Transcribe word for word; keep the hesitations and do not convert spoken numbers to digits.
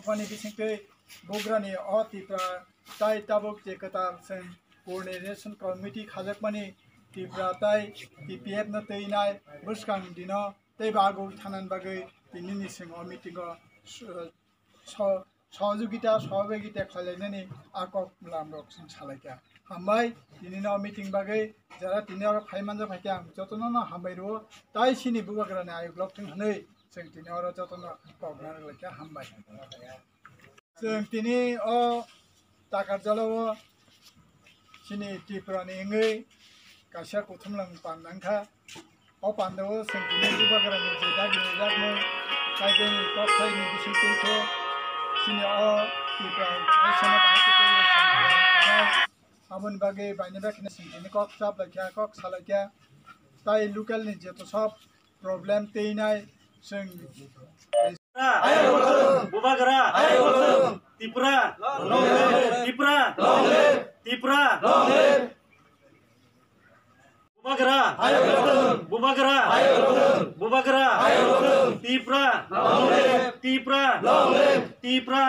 Boni bisingtwi bugrani o Tipra tai tabuk je kwtal chwng coordination committee khajakmani Tipra tai T P F no twinai bwskang dino tei bagwi thanani bagwi tinini chwng o meeting o so-, so-, sohojogita, sohobagita khlailainani a kok lamrok chwng salaikha. Hambai, tinino meeting bagwi jara tini oro phai manjak phaikha ang jotono no hambai rwo, tai chini bubagrani ayuk lok thung hwnwi chwng tini oro jotono kok narwk laikha, hambai. Chwng tini o Takarjala o chini Tripura ni wngwi kaisa kuthumlwng panda wngkha. O panda o chwng tini bubagrani je dagi ni jakmung, kaiboni kokthaini bisingtwi khe chini o Tripura naisano bahai khe tei chwng tongmani. Aboni bagwi baini bai kheno chwng tini kok chap laikha, kok sa laikha. Tai local ni joto sob problem twinai chwng Bubagra. Tipra. Tipra. Tipra. Bubagra. Bubagra. Bubagra. Tipra. Tipra. Tipra.